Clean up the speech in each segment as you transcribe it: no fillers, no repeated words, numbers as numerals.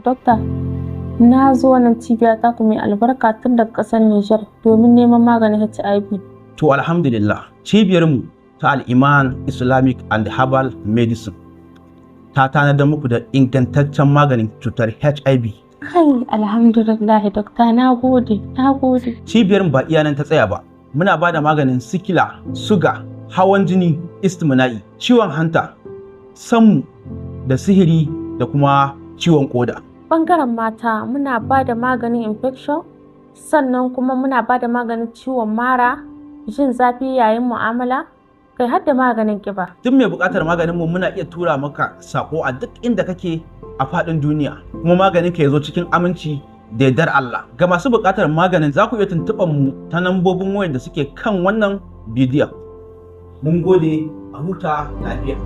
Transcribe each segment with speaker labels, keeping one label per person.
Speaker 1: Dokta, na zo wannan cibiya ta ku mai albarka tun daga ƙasar Nijar domin neman maganin HIV.
Speaker 2: To alhamdulillah, cibiyarmu ta Al-Iman Islamic and Herbal Medicine ta tanadar muku da ingantaccen maganin cutar HIV.
Speaker 1: Kai, alhamdulillah dokta, na gode, na gode.
Speaker 2: Cibiyar ba iya nan ta tsaya ba. Muna ba da maganin sikila, suga, hawan jini, istimna'i, ciwon hanta, sammu da sihiri da kuma ciwon koda.
Speaker 1: Bangaren mata muna ba da maganin infection, sannan kuma muna ba da maganin ciwon mara, jin zafi yayin mu'amala, kai har da maganin kiba.
Speaker 2: Duk mai buƙatar maganin mu muna iya tura maka sako a duk inda kake a faɗin duniya, kuma maganin ka ya zo cikin aminci da yardar Allah. Ga masu buƙatar maganin za ku iya tuntuɓar mu ta lambobin wayar da suke kan wannan bidiyon. Mun gode, a huta lafiya.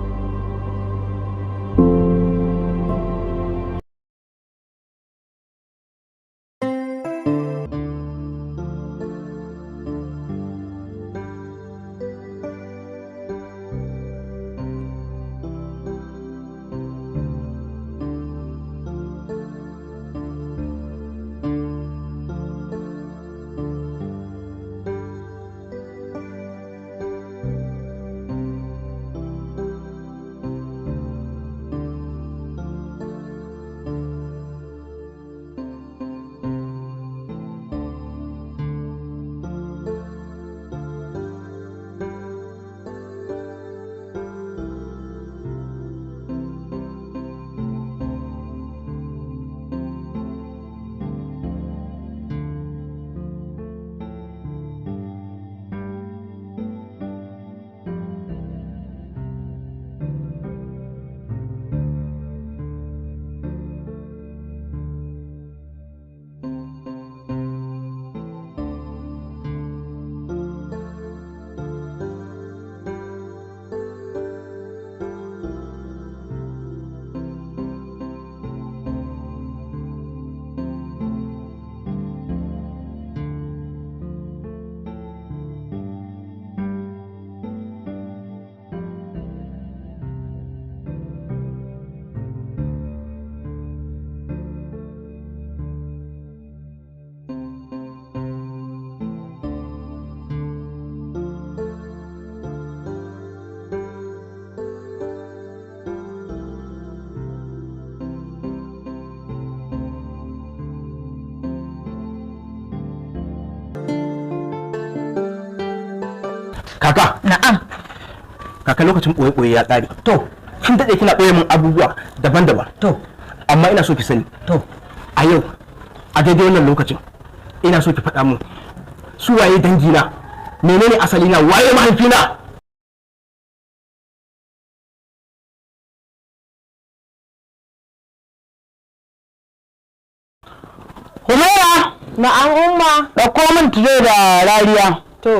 Speaker 2: Kaka.
Speaker 3: Na'am.
Speaker 2: Kaka, lokacin ɓoye-ɓoye ya ƙare.
Speaker 3: To.
Speaker 2: Kin daɗe kina ɓoye min abubuwa daban-daban.
Speaker 3: To.
Speaker 2: Amma ina so ki sani.
Speaker 3: To.
Speaker 2: A yau, a daidai wannan lokacin, ina so ki faɗa min su waye dangina, menene asalina, waye mahaifina?
Speaker 3: Humaira!
Speaker 4: Na'am umma.
Speaker 3: Ɗauko min tire da rariya.
Speaker 4: To.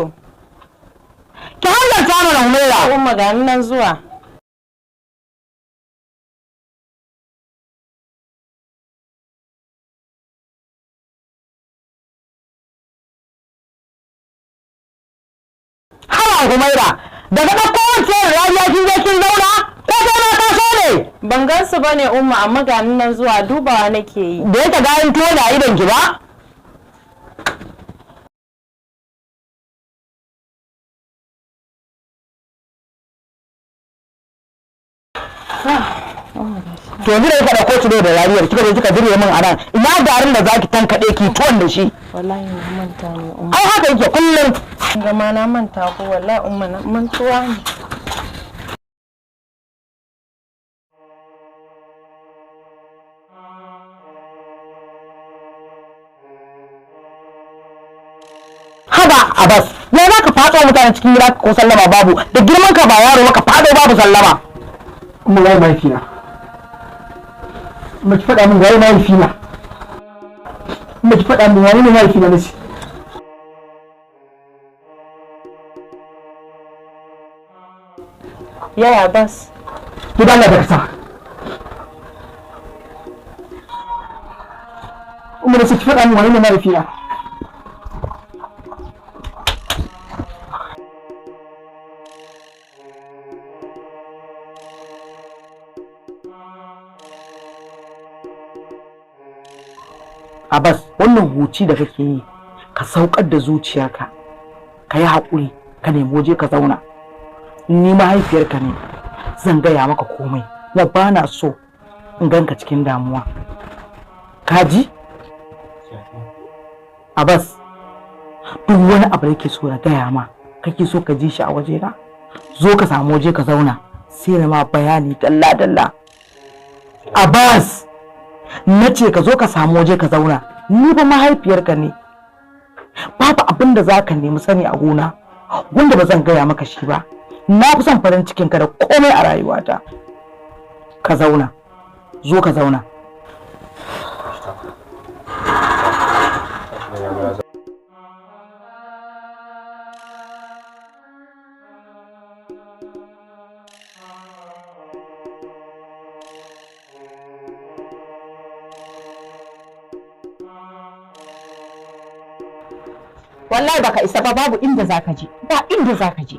Speaker 3: Ki hanzarta mana Humaira.
Speaker 4: Umma ga ni nan zuwa.
Speaker 3: Haba Humaira, daga ɗauko wancan rariya kin je kin zauna? Ko kai ma ka so ne?
Speaker 4: Ban gan su bane umma, amma ga ni nan zuwa, dubawa nake yi.
Speaker 3: Da yake gayan tuwo da idon ki ba? To yanzu da kika ɗauko tire da rariyar kika je kika dire min a nan, ina garin da zaki tankaɗe ki tuwon da shi?
Speaker 4: Wallahi na manta ne umma.
Speaker 3: Ai haka yake kullum.
Speaker 4: Ga ma na manta ko, wallahi umma na mantuwa ne.
Speaker 3: Haba Abbas, ya za ka faɗo mutane cikin gida ko sallama babu, da girman ka ba yaro ba ka faɗo babu sallama.
Speaker 5: Umma, waye mahaifina? Umma, ki faɗa min waye mahaifina? Umma, ki faɗa min wane ne mahaifina nace?
Speaker 4: Yaya Abbas?
Speaker 5: Ki da Allah dakata. Umma, nace ki faɗa min wane ne mahaifina?
Speaker 3: Abbas, wannan huci da kake yi, ka saukar da zuciyarka, ka yi haƙuri, ka nemi waje ka zauna. Ni mahaifiyarka ne, zan gaya maka komai, kuma ba na so in ganka cikin damuwa. Ka ji? Abbas, duk wani abu da kake so na gaya ma, kake so ka ji shi a wajena, zo ka samu waje ka zauna, sai na ma bayani dalla-dalla. Abbas, na ce ka zo ka samu waje ka zauna, ni ba mahaifiyarka ne. Babu abin da za ka nemi sani a gona wanda ba zan gaya maka shi ba. Na fi son farin cikinka da komai a rayuwata. Ka zauna, zo ka zauna.
Speaker 4: Wallahi baka isa ba, babu inda zaka je, ba inda zaka je.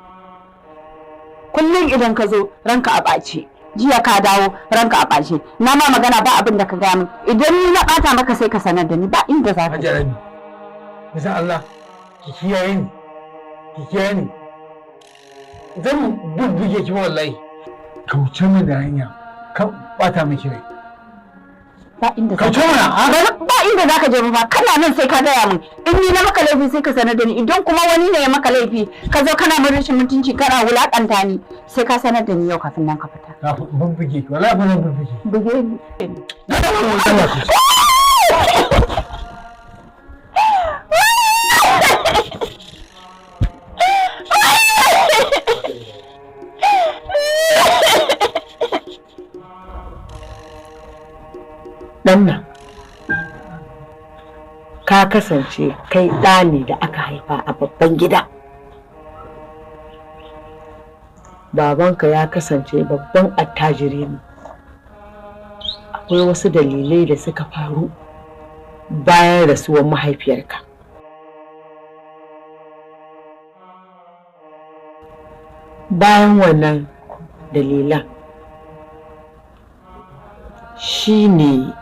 Speaker 4: Kullum idan ka zo ranka a ɓace, jiya ka dawo ranka a ɓace, na ma magana ba abin da ka gaya min. Idan ni na ɓata maka sai ka sanar da ni, ba inda zaka je.
Speaker 5: Hajiya Rabi, bisa Allah, ki kiyaye ni, ki kiyaye ni. Zan bubbuge ki wallahi. Kauce min da hanya, kan ɓata miki rai.
Speaker 4: Ba inda
Speaker 5: Kauce mana, a?
Speaker 4: Ba inda zaka je ba, kana nan sai ka gaya min. In ni na maka laifi sai ka sanar da ni, idan kuma wani ne ya maka laifi ka zo kana min rashin mutunci kana wulakanta ni, sai ka sanar da ni yau kafin nan ka fita.
Speaker 5: Kafin bubbuge ki, wallahi ba zan bubbuge ki.
Speaker 4: Buge ni.
Speaker 5: Allah ku.
Speaker 6: Ɗan nan, ka kasance kai ɗa ne da aka haifa a babban gida. Babanka ya kasance babban attajiri ne. Akwai wasu dalilai da suka faru bayan rasuwar mahaifiyarka. Bayan wannan dalilan shi ne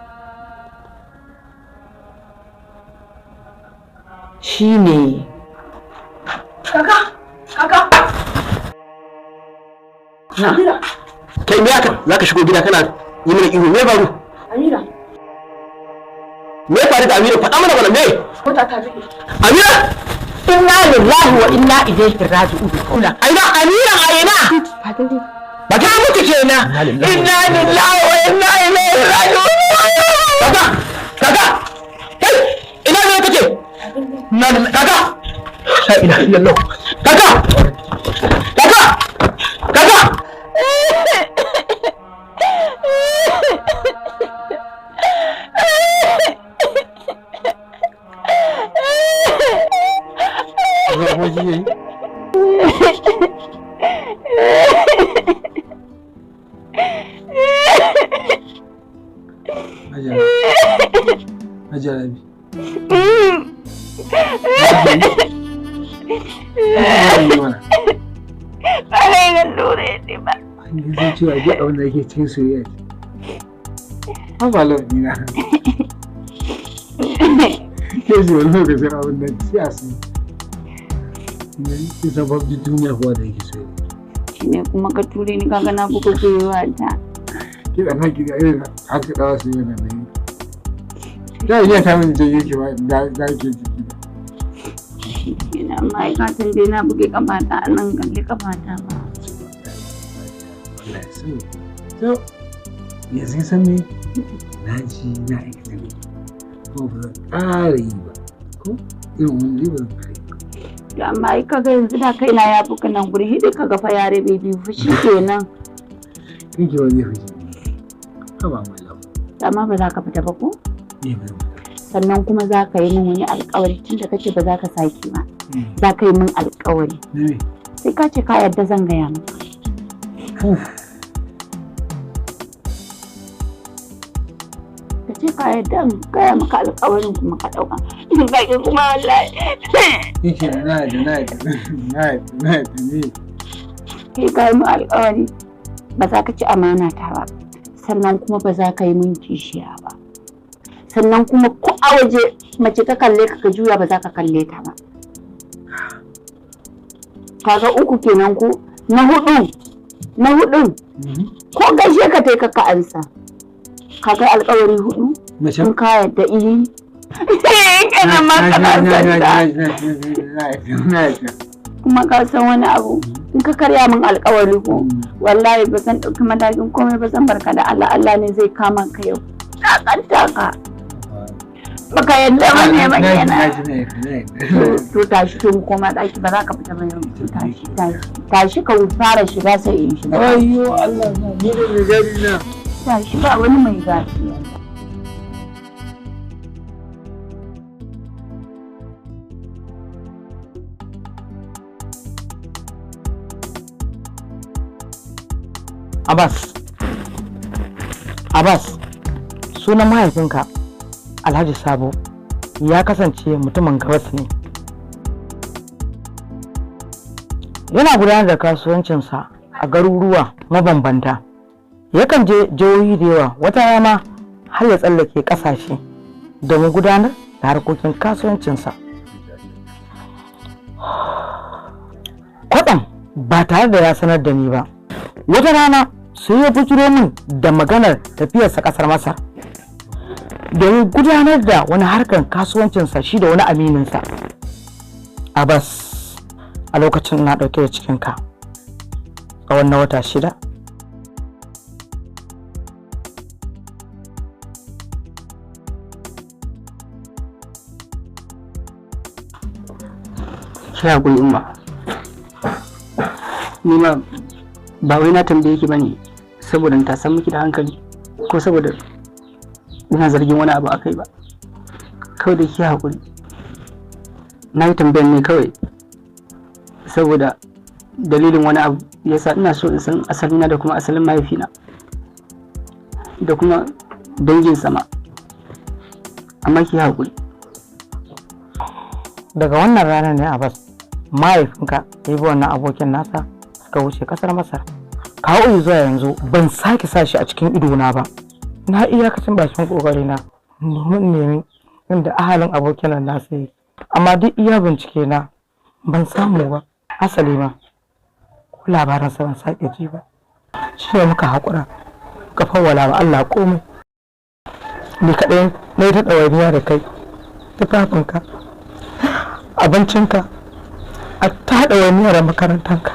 Speaker 3: Kaka, kaka. Amira.
Speaker 7: Kai me haka? Zaka shigo gida kana yi mana ihu, me faru?
Speaker 3: Amira.
Speaker 7: Me faru da Amira? Faɗa mana mana me?
Speaker 3: Mota ta bige.
Speaker 7: Amira!
Speaker 6: Inna lillahi wa inna ilaihi raji'un.
Speaker 7: Aina Amira aina? Ba ta mutu kenan.
Speaker 6: Inna lillahi wa inna ilaihi raji'un.
Speaker 7: Kaka! Kaka! Kai! Ina ne kake? Na kaka! La ilaha illallah. Kaka! Kaka! Kaka!
Speaker 5: Hajiya Rabi. An san cewa duk abin da yake cikin soyayya ce. Haba launi na. Ke ji wani lokacin abin da sai a san. Ki san babu duniya kuwa da yake soyayya.
Speaker 4: Shine kuma ka ture ni, kaga na buga gwiwa ta.
Speaker 5: Ki da na ki da irin haka dawa soyayya da na yi. Ya iya ta min janyo ki ba da ke jiki ba.
Speaker 4: Ina amma ka san dai na buge kafata a nan, kalli kafata ba.
Speaker 5: Allah ya sani. To yanzu san me? Na ji na aikata ne. Ko ba zan ƙara yi ba. Ko irin wani ba zan ƙara yi ba.
Speaker 4: To amma ai kaga yanzu da kaina ya buga nan guri, hidi kaga fa ya rabe biyu fa shikenan.
Speaker 5: Kinki ba zai fice. Haba mai lau.
Speaker 4: Amma ba za ka fita ba ko?
Speaker 5: Ne ba zan fita.
Speaker 4: Sannan kuma za ka yi min wani alƙawari, tun da kace ba za ka sake ba. Za ka yi min alƙawari.
Speaker 5: Ne.
Speaker 4: Sai ka ce ka yarda zan gaya maka. Ka ce ka yarda in gaya maka alƙawarin kuma ka ɗauka. In ka ƙi kuma wallahi.
Speaker 5: Yake na yarda, na yarda, na yarda, na yarda ne.
Speaker 4: Kai ka yi min alƙawari ba za ka ci amana ta ba. Sannan kuma ba za ka yi min kishiya ba. Sannan kuma ko a waje mace ta kalle ka ka juya ba za ka kalle ta ba. Kaga uku kenan ko? Na hudu, na hudun ko gaishe ka tai ka ansa. Kaga alƙawari hudu? In ka yadda iyi. Kana ma kana son ta. Kuma ka san wani abu, in ka karya min alƙawari ko wallahi ba zan ɗauki matakin komai ba, zan barka da Allah. Allah ne zai kama ka yau. Na kanta ka. Baka yadda ba ne ba kenan. To tashi, to mu koma ɗaki, ba za ka fita ba yau. Tashi, tashi, tashi, ka fara shiga sai in shiga.
Speaker 5: Ayyo Allah na, ni da mai gadi na.
Speaker 4: Tashi, ba wani mai gadi.
Speaker 3: Abbas. Abbas, sunan mahaifinka Alhaji Sabo ya kasance mutumin gabas ne. Yana gudanar da kasuwancinsa a garuruwa mabambanta. Yakan je jihohi da yawa, wata rana har ya tsallake ƙasashe domin gudanar da harkokin kasuwancinsa. Kwatsam ba tare da ya sanar da ni ba, wata rana sai ya bujiro min da maganar tafiyarsa ƙasar Masar domin gudanar da wani harkar kasuwancinsa shi da wani amininsa. Abbas, a lokacin na ɗauke da cikinka tsawon na wata 6.
Speaker 8: Ki haƙuri umma, ni ma ba wai na tambaye ki bane saboda ta san miki da hankali ko saboda ina zargin wani abu akai ba. Kawai da ki haƙuri, na yi tambayan ne kawai saboda dalilin wani abu yasa ina so in san asalina da kuma asalin mahaifina da kuma dangin sama. Amma ki haƙuri.
Speaker 3: Daga wannan ranar ne Abbas, mahaifinka ya bi wannan abokin nasa suka wuce kasar Masar. Kawo zuwa yanzu ban sake sa shi a cikin idona ba. Na iyakacin bakin kokarina domin nemi inda ahalin abokin nan nasa yake, amma duk iya bincike na ban samu ba. Asali ma ko labaransa ban sake ji ba. Shi ne muka haƙura muka fawwala wa Allah komai. Ni kaɗai na yi ta ɗawainiya da kai, tufafinka, abincinka, a ta ɗawainiyar makarantanka.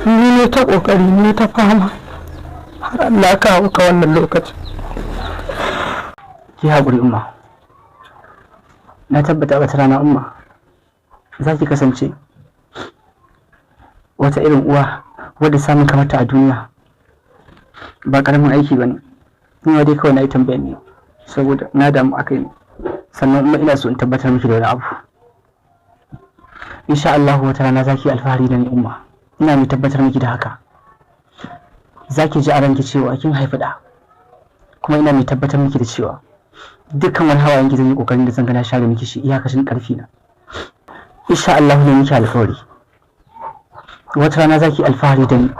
Speaker 3: Ni ne ta ƙoƙari, ni ta fama har Allah ya kawo ka wannan lokacin.
Speaker 8: Ki haƙuri umma, na tabbata wata rana umma za ki kasance wata irin uwa wadda samun kamata a duniya ba ƙaramin aiki ba ne. Ni ma dai kawai na yi tambayar ne saboda na damu akai ne, sannan kuma ina so in tabbatar miki da wani abu. Insha Allah wata rana za ki yi alfahari da ni umma, ina mai tabbatar miki da haka. Za ki ji a ranki cewa kin haifi ɗa, kuma ina mai tabbatar miki da cewa dukkan wani hawayen ki zan yi kokarin da zan ga na share miki shi iyakacin ƙarfi na. Insha Allah ne miki alƙawari, wata rana za ki yi alfahari da ni,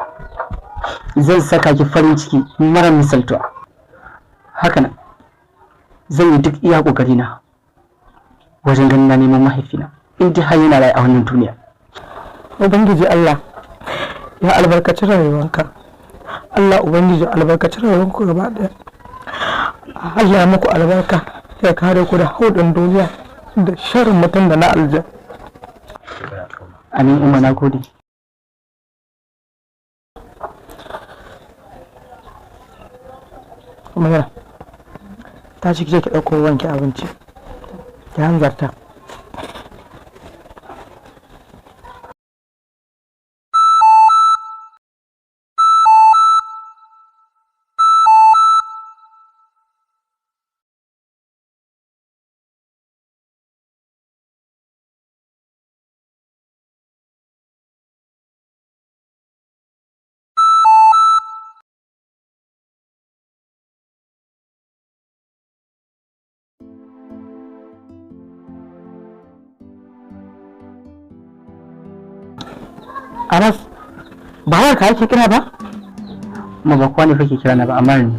Speaker 8: zan saka ki farin ciki mara misaltuwa. Haka nan zan yi duk iya ƙoƙarina wajen ganin na neman mahaifina in dai har yana raye a wannan duniya.
Speaker 3: Ubangiji Allah ya albarkaci rayuwanka. Allah Ubangiji albarkaci rayuwanku gaba ɗaya. Allah ya muku albarka, ya kare ku da haudin duniya da sharrin mutum da na aljan.
Speaker 8: Amin umma, na gode.
Speaker 3: Umaira, ta ci ki ɗauko wanke abinci. Ki hanzarta. Anas, ba wayar ka ake kira ba?
Speaker 8: Ma ba kowa ne kake kira na ba, amma ni.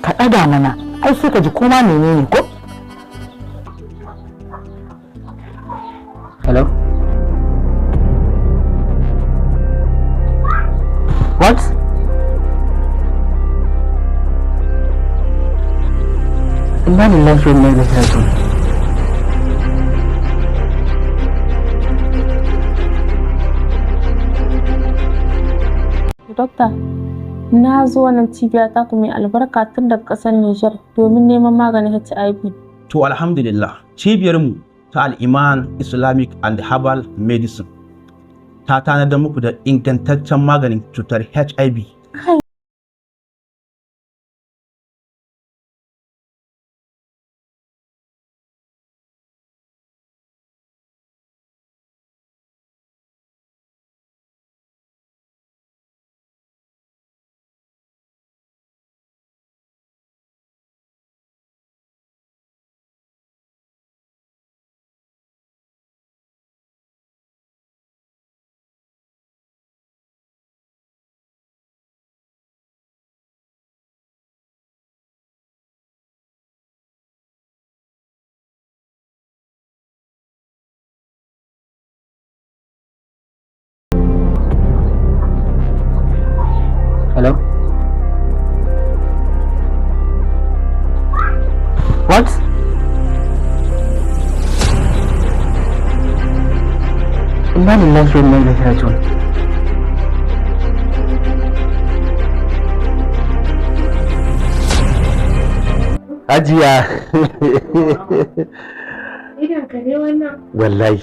Speaker 3: Ka ɗaga mana. Ai sai ka ji koma menene ko?
Speaker 8: Hello? What? Inna lillahi wa inna ilaihi raji'un.
Speaker 1: Dokta, na zo wannan cibiya taku mai albarka tun daga ƙasar Nijar domin neman maganin HIV.
Speaker 2: To alhamdulillah, cibiyarmu ta Al-Iman Islamic and Herbal Medicine ta tanadar muku da ingantaccen maganin cutar HIV.
Speaker 1: Kai.
Speaker 8: Hello? What? Inna lillahi wa inna ilaihi raji'un.
Speaker 5: Hajiya.
Speaker 1: Idan ka ne wannan?
Speaker 5: Wallahi.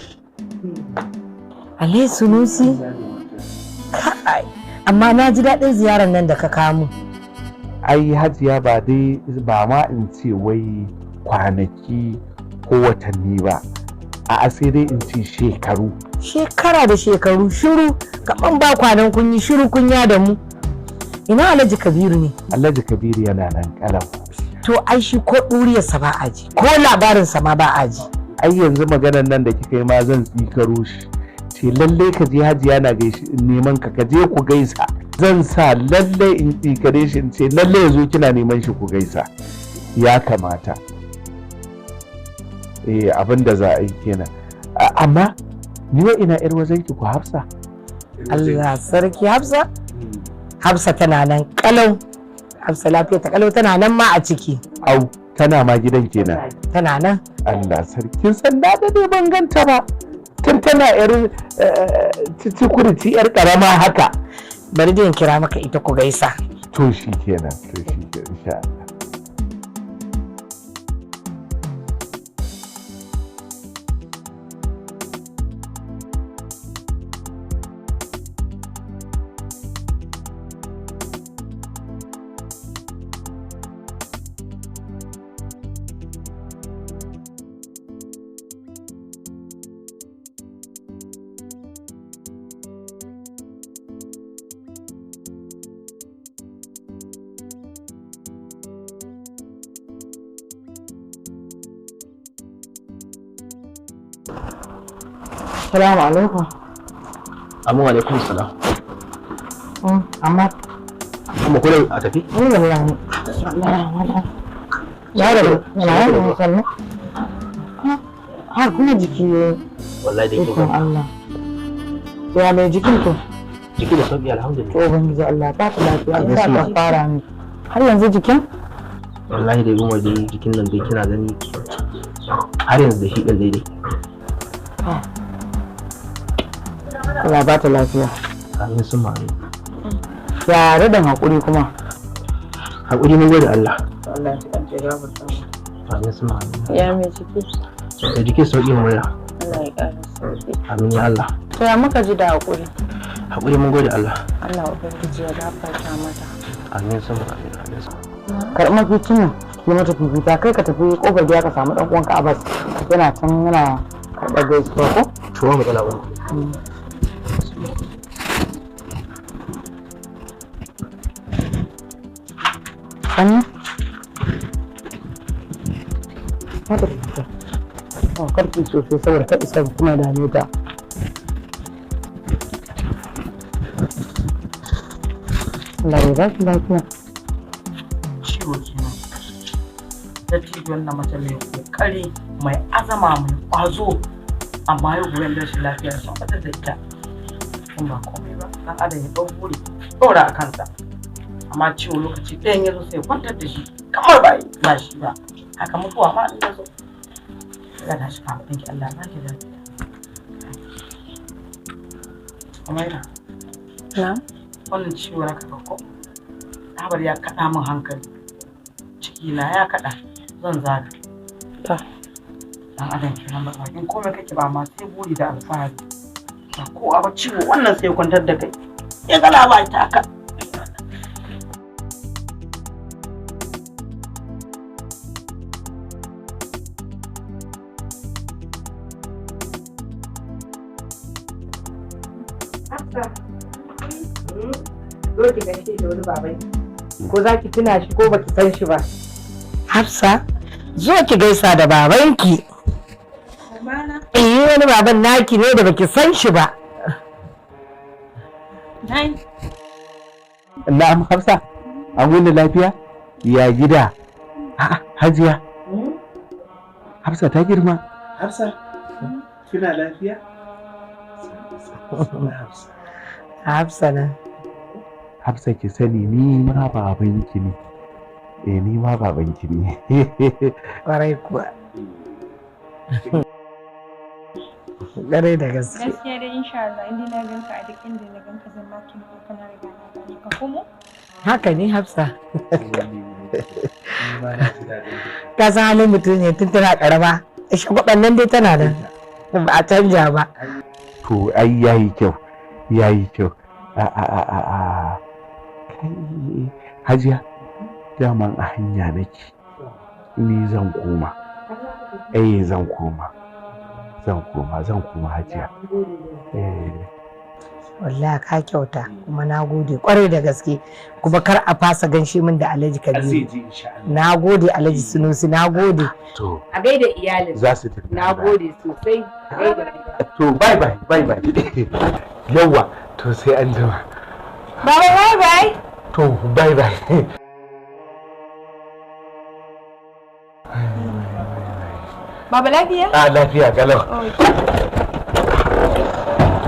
Speaker 6: Alai Sunusi? Kai, amma na ji daɗin ziyarar nan da ka kawo.
Speaker 5: Ai Hajiya, ba dai ba ma in ce wai kwanaki ko watanni ba. A sai dai in ce shekaru.
Speaker 6: Shekara da shekaru shiru, kaman ba kwanan kun yi shiru kun ya da mu. Ina Alhaji Kabiru ne?
Speaker 5: Alhaji Kabiru yana nan kalau.
Speaker 6: To ai shi ko ɗuriyarsa ba a ji, ko labarinsa ma ba a ji.
Speaker 5: Ai yanzu maganar nan da kika yi ma zan tsikaro shi. Ce lalle ka je, Hajiya na gaishe neman ka, ka je ku gaisa. Zan sa lalle in tsikare shi in ce lalle ya zo, kina neman shi ku gaisa. Ya kamata. Eh, abin da za a yi kenan. Amma ni wa ina yar wajen ki ku Hafsa?
Speaker 6: Allah sarki, Hafsa? Hafsa tana nan kalau. Hafsa lafiya ta kalau, tana nan ma a ciki.
Speaker 5: Au, tana ma gidan kenan?
Speaker 6: Tana nan.
Speaker 5: Allah sarki, san na da ban ganta ba. Tun tana yar cikurici, yar karama haka.
Speaker 6: Bari dai in kira maka ita ku gaisa.
Speaker 5: To shi kenan, to shi kenan, insha Allah.
Speaker 3: Salamu alaikum.
Speaker 8: Amin alaikum salam.
Speaker 3: Amma
Speaker 8: Kuma kuna a tafi?
Speaker 3: Ni wallahi. Ya da ya da sannu. Har kuma jiki ne.
Speaker 8: Wallahi dai
Speaker 3: Ikon Allah. Ya mai jikin to?
Speaker 8: Jiki da sauki, alhamdulillah.
Speaker 3: To ubangiji Allah ba ta lafiya, Allah ta fara ni. Har yanzu jikin?
Speaker 8: Wallahi dai Umar, dai jikin nan dai kina gani har yanzu da shi ɗin daidai.
Speaker 3: Allah ba ta lafiya.
Speaker 8: Amin sun ma'amin.
Speaker 3: Ya radan hakuri kuma.
Speaker 8: Hakuri mun gode Allah.
Speaker 3: Allah ya kance gafarta.
Speaker 8: Amin sun ma'amin.
Speaker 1: Ya mai jiki?
Speaker 8: Da jikin sauki mu Allah.
Speaker 1: Allah ya ƙara sauki.
Speaker 8: Amin ya Allah.
Speaker 1: To ya muka ji da hakuri?
Speaker 8: Hakuri mun gode Allah.
Speaker 1: Allah ubangiji ya gafarta mata.
Speaker 8: Amin sun ma'amin. Amin sun.
Speaker 3: Karɓi maficin nan, yi mata fifita, kai ka tafi kofar gida ka samu ɗan uwanka Abbas. Yana can yana karɓar gaisuwa ko?
Speaker 8: To ba matsala ba.
Speaker 3: Sannu? Mata fifita. Oh, karki sosai saboda ka isa kuma dame ta. Allah ya ba ki lafiya. Ciwo kenan. Dattijuwan na mace mai kokari, mai azama, mai kwazo, amma yau goyon rashin lafiya sun fitar da ita. In ba komai ba, dan adam ya ɗau buri ɗora a kansa, amma ciwo lokaci ɗayan ya zo sai kwantar da shi kamar ba shi ba. Haka mutuwa ma in ta zo. Ya tashi kafin ki, Allah ba ki lafiya. Umaira.
Speaker 6: Na'am.
Speaker 3: Wannan ciwo na kafa ko? Habar ya kaɗa min hankali. Ciki na ya kaɗa. Zan zaga.
Speaker 6: Ta.
Speaker 3: Dan adam kenan, ba bakin komai kake ba ma sai buri da alfahari. Ba kowa ba, ciwo wannan sai kwantar da kai. Ya gala ba ta ka.
Speaker 6: Zo ki gaishe da wani baban, ko za ki tuna shi ko baki san shi ba. Hafsa, zo ki gaisa da babanki. Eh, wani baban naki ne da baki san shi ba.
Speaker 5: Na'am Hafsa, an wuni lafiya? Ya gida? A'a, Hajiya. Hafsa ta girma. Hafsa, kina lafiya? Hafsa.
Speaker 6: Hafsa na.
Speaker 5: Hafsa, ki sani ni ma babanki ne. Eh, ni ma babanki ne.
Speaker 6: Kwarai kuwa. Ƙwarai da gaske.
Speaker 9: Gaskiya dai, insha Allah, inda na ganka, a duk inda na ganka zan maki ko kana riga na gane ka komo.
Speaker 6: Haka ne, Hafsa. Ka san halin mutum ne tun tana karama. Shagwaban nan dai tana nan. Ba a canja ba.
Speaker 5: To ai yayi kyau. Yayi kyau. A a a a a. Kai Hajiya, daman a hanya nake. Ni zan koma. Eh, zan koma. Zan koma, zan koma, Hajiya. Eh.
Speaker 6: Wallahi ka kyauta, kuma na gode kwarai da gaske, kuma kar a fasa ganshe min da Alhaji Kabiru. Na gode, Alhaji Sunusi, na gode.
Speaker 5: To
Speaker 6: A gaida iyalin.
Speaker 5: za su tafi.
Speaker 6: Na gode sosai. A gaida.
Speaker 5: To bye bye, bye bye. Yawwa, to sai an jima.
Speaker 9: Baba, bye bye.
Speaker 5: To bye bye.
Speaker 9: Baba, lafiya?
Speaker 5: A, lafiya kalau.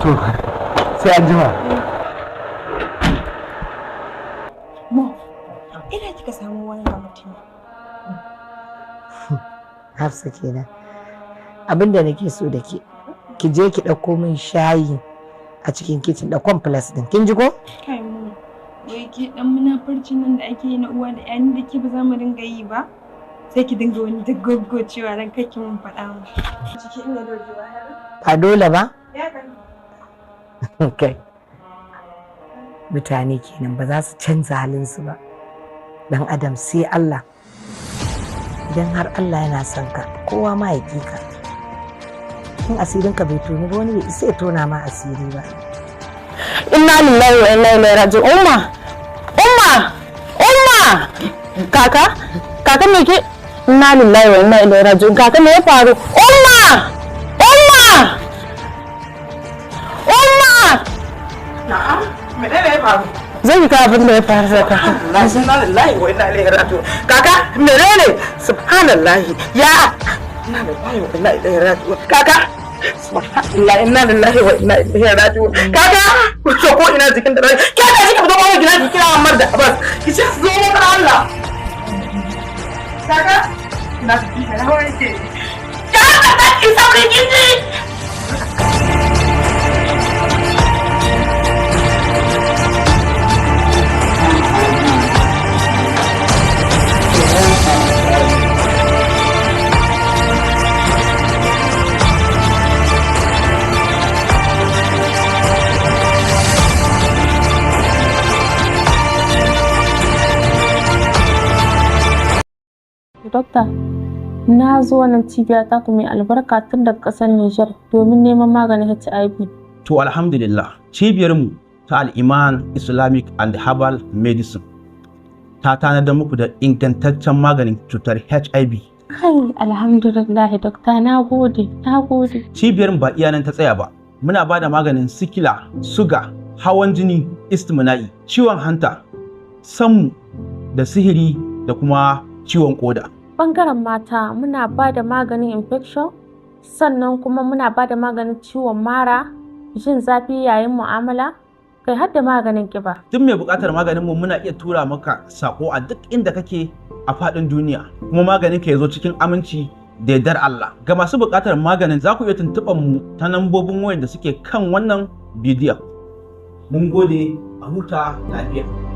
Speaker 5: To sai an jima.
Speaker 9: Mo, ina kika samu wannan mutum?
Speaker 6: Hafsa kenan. Abin da nake so da ke, ki je ki ɗauko min shayi a cikin kicin da complex ɗin. Kin ji ko?
Speaker 9: Kai mu. Wai ke dan munafurcin nan da ake yi na uwa da ƴan da ke ba za mu dinga yi ba? Sai ki dinga wani da cewa dan kake mun faɗa mu. Ciki ina dogewa har.
Speaker 6: Ba dole ba?
Speaker 9: Ya kan.
Speaker 6: Kai. Mutane kenan, ba za su canza halinsu ba. Dan Adam sai Allah. Idan har Allah yana son ka, kowa ma ya ƙi ka. In asirinka bai toni ba, wani bai isa ya tona ma asiri ba.
Speaker 1: Inna lillahi wa inna ilaihi raji'un. Umma, umma, umma! Kaka, kaka, me ke? Inna lillahi wa inna ilaihi raji'un. Kaka, me ya faru? Umma, umma, umma!
Speaker 3: Na'am, menene ya faru?
Speaker 1: Zai ki kawo abin da ya faru da kaka.
Speaker 3: Inna lillahi wa inna ilaihi raji'un. Kaka, menene? Subhanallahi. Ya inna lillahi wa inna ilaihi raji'un. Kaka, subhanallah, inna lillahi wa inna ilaihi raji'un. Kaka, to ko ina jikin da ke ka shi ka fito mana gida, ki kira Ammar da Abbas. Ki ce su zo mana, Allah. Kaka, na ki. Kaka, ta ki sauri, kin ji?
Speaker 1: Dokta, na zo wannan cibiya ta ku mai albarka tun daga ƙasar Nijar domin neman maganin HIV.
Speaker 2: To alhamdulillah, cibiyarmu ta Al'iman Islamic and Herbal Medicine ta tanadar muku da ingantaccen maganin cutar HIV.
Speaker 1: Kai, alhamdulillah, dokta, na gode, na gode.
Speaker 2: Cibiyar ba iya nan ta tsaya ba. Muna ba da maganin sikila, suga, hawan jini, istimna'i, ciwon hanta, sammu da sihiri da kuma ciwon koda.
Speaker 1: Ɓangaren mata muna ba da maganin infection, sannan kuma muna ba da maganin ciwon mara, jin zafi yayin mu'amala, kai har da maganin ƙiba.
Speaker 2: Duk mai buƙatar maganin mu muna iya tura maka sako a duk inda kake a faɗin duniya, kuma maganin ka ya zo cikin aminci da yardar Allah. Ga masu buƙatar maganin, za ku iya tuntuɓar mu ta nambobin wayar da suke kan wannan bidiyon. Mun gode, a huta lafiya.